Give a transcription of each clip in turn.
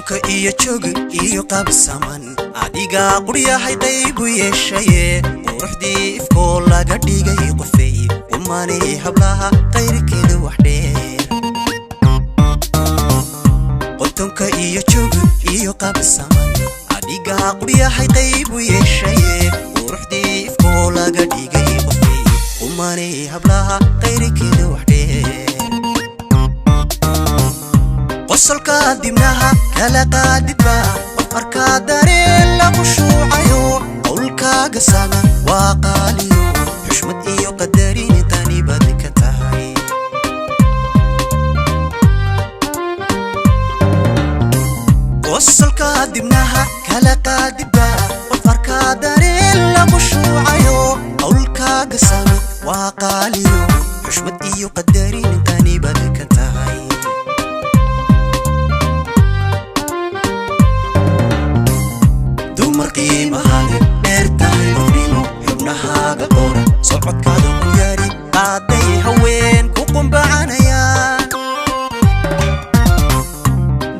Qotonka iyo joog iyo qabsaman adigaa quryahay qaybu yeeshaye, quruxdii ifkoo laga dhigay qofey umanay hablaha qayrkeeda wax dheer. Qotonka iyo joog iyo qabsaman adigaa quryahay qaybu yeeshaye, quruxdii ifkoo laga dhigay qofey umanay hablaha qayrkeeda wax dheer. Qosolka dibnaha kala qaadidba qof arkaa dareen lagu shuucayo, qowlkaaga sama waa qaaliyo, xushmad iyo qadarin qani baad ka tahay. Qosolka dibnaha kala qaadidba qof arkaa dareen lagu shuucayo, qowlkaaga sama waa qaaliyo, xushmad iyo qadarin qani baad ka tahay. Dumar qiimahaade dheer tahay qofnimo, xubnahaaga qora, socodkaada qunyaari qaaday haween ku qumbacanayaan.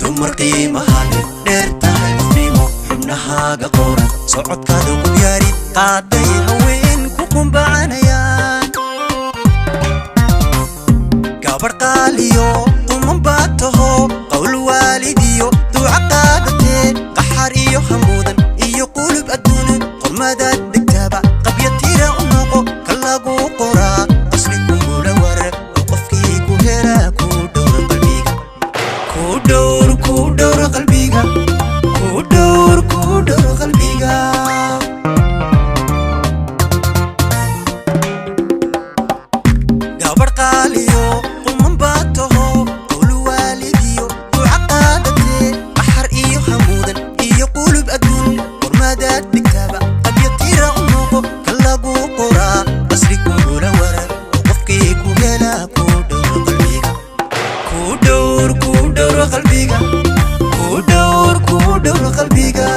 Dumar qiimahaade dheer tahay qofnimo, xubnahaaga qora, socodkaada qunyaari qaaday haween ku qumbacanayaan. Gabadh qaaliyo quman baad taho, qowl waalidiyo duuca qaadatee, qaxar iyo hamuudan iyo qulub adduun qormadaad degtaaba qabya tira u noqo ka lagu qoraa qasri kugula warar oo qofkii ku helaa ku dhowr qalbiga, ku dhowr, ku dhowr qalbiga, ku dhowr, ku dhowr qalbiga. Gabadh qaaliyo quman baad taho, qowl waalidiyo duca qaadatee, qaxar iyo hamuudan iyo qulub adduun qormadaad dhigtaaba qabya tira u noqo ka lagu qoraa qasri kugula warar oo qofkii ku helaa ku dhowr qalbiga, ku dhowr, ku dhowr qalbiga, ku dhowr, ku dhowr qalbiga.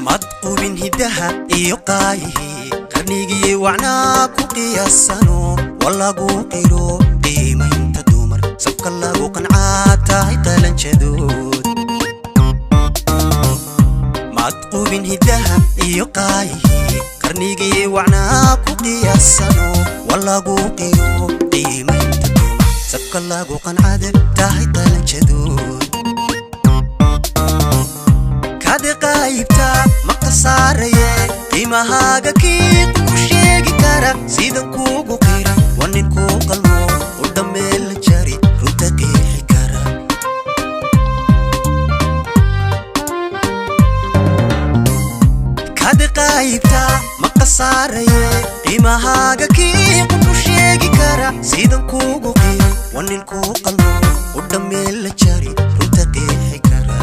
Mad qubin hiddaha iyo qaayihii qarnigii wacnaa ku qiyaasano, wa lagu qiro qiimaynta dumar, sabka lagu qancaa tahay qalanjadood. Mad qubin hiddaha iyo qaayihii qarnigii wacnaa ku qiyaasano, wa lagu qiro qiimaynta dumar, sabka lagu qancade tahay qalanjadood. Kadi qaybta ma khasaaraye, qiimahaaga kii ku sheegi kara sidan kuugu qira waa nin kuu qalmo u dhammeel jari runta qeexi kara. Kadi qaybta ma khasaaraye, qiimahaaga kii ku sheegi kara sidan kuugu qira waa nin kuu qalmo u dhammeel jari runta qeexi kara.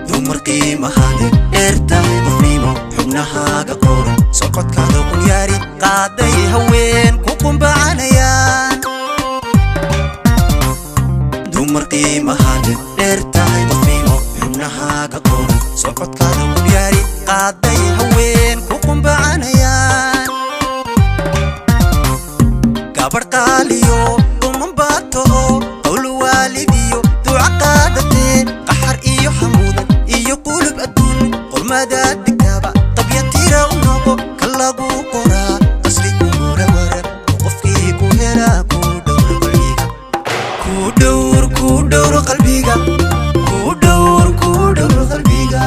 Dumar qiimahaade dheer tahay qofnimo, xubnahaaga qora, socodkaada qunyaari qaaday haween ku qumbacanayaan. Dumar qiimahaade dheer tahay qofnimo, xubnahaaga qora, socodkaada qunyaari qaaday haween ku qumbacanayaan. Gabadh qaaliyo quman baad taho, qowl waalidiyo duca qaadatee, qaxar iyo hamuudan iyo qulub adduun qormadaad degtaaba qabya tira u noqo ka lagu qoraa qasri kugula warar oo qofkii ku helaa ku dhowr qalbiga, ku dhowr, ku dhowr qalbiga, ku dhowr, ku dhowr qalbiga.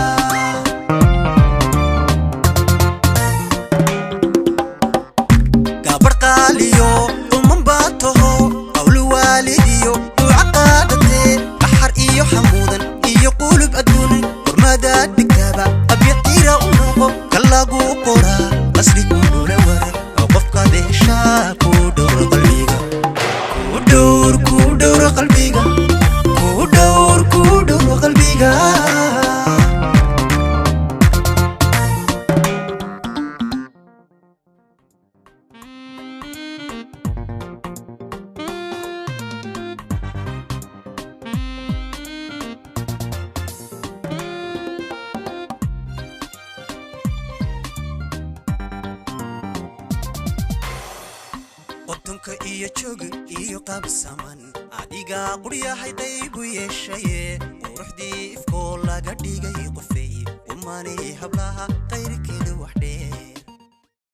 Iyo joog iyo qabsaman adigaa quryahay qaybu yeeshaye, quruxdii ifkoo laga dhigay qofey, umanay hablaha qayrkeeda wax dhee.